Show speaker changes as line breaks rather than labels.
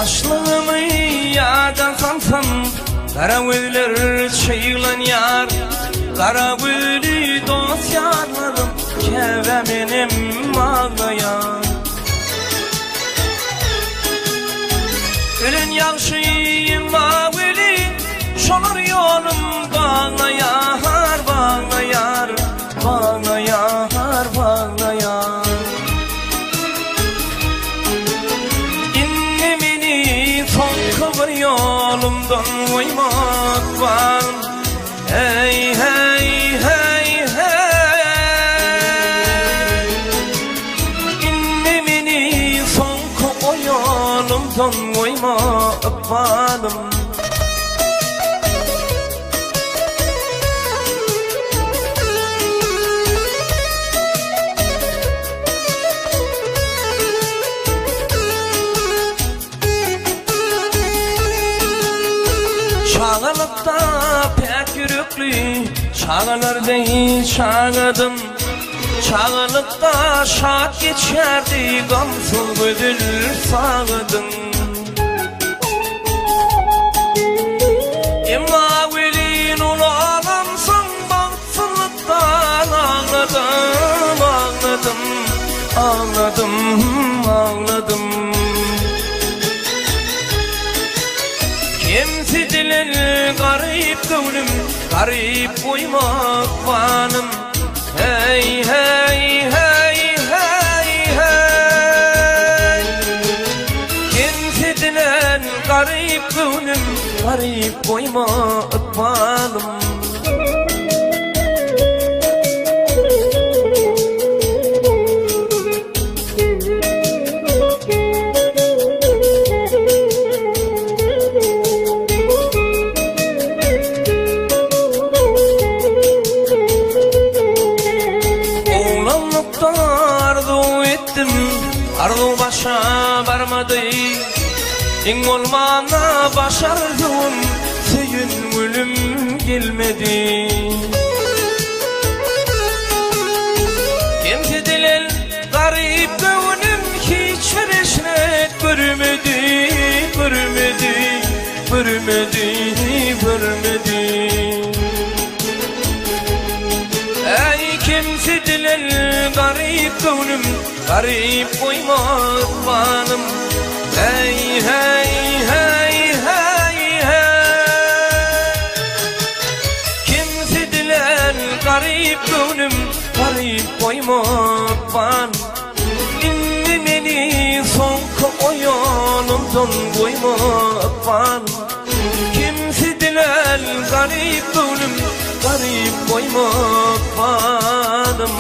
Ýaşlygymy ýada salsam, Gara gözler çyglanýar. Gara gözli dost-ýarlarym, Käbä menem aglaýar. Ölen ýagşy emma weli, Şolar ýolum baglaýar, baglaýar, Baglaýar, baglaýar. Indi meni soňky bir ýolumdan goýmak bar. Heý, heý, heý, heý. Indi meni soňky o ýolumdan goýma ykbalym. Çagalykda päk ýürekli çagalar deý çagadym. Çagalykda şat geçerdi gamsyz gözel sagadyň. Emma welin ulalamsoň bagtsyzlykdan agladym, agladym, agladym, agladym. Kemsidilen garyp göwnüm, garyp goýmak banym. Hey, hey, hey, hey, hey. Kemsidilen garyp göwnüm, garyp goýma ykbalym. Oglanlykda arzuw etdim, arzuw başa barmady. Iň bolmanda baş arzuwym, söýen gülüm gelmedi. Kemsidilen Garyp göwnüm hiç bir eşret görmedi, görmedi, görmedi, görmedi. Eý kemsidilen garyp göwnüm, garyp goýma ykbalym. Heý, heý, heý, heý, heý. Kemsidilen garyp göwnüm, Garyp goýma ykbal Indi meni soňky oýanymdan goýma ykbal Kemsidilen garyp göwnüm Garyp goýma ykbalym.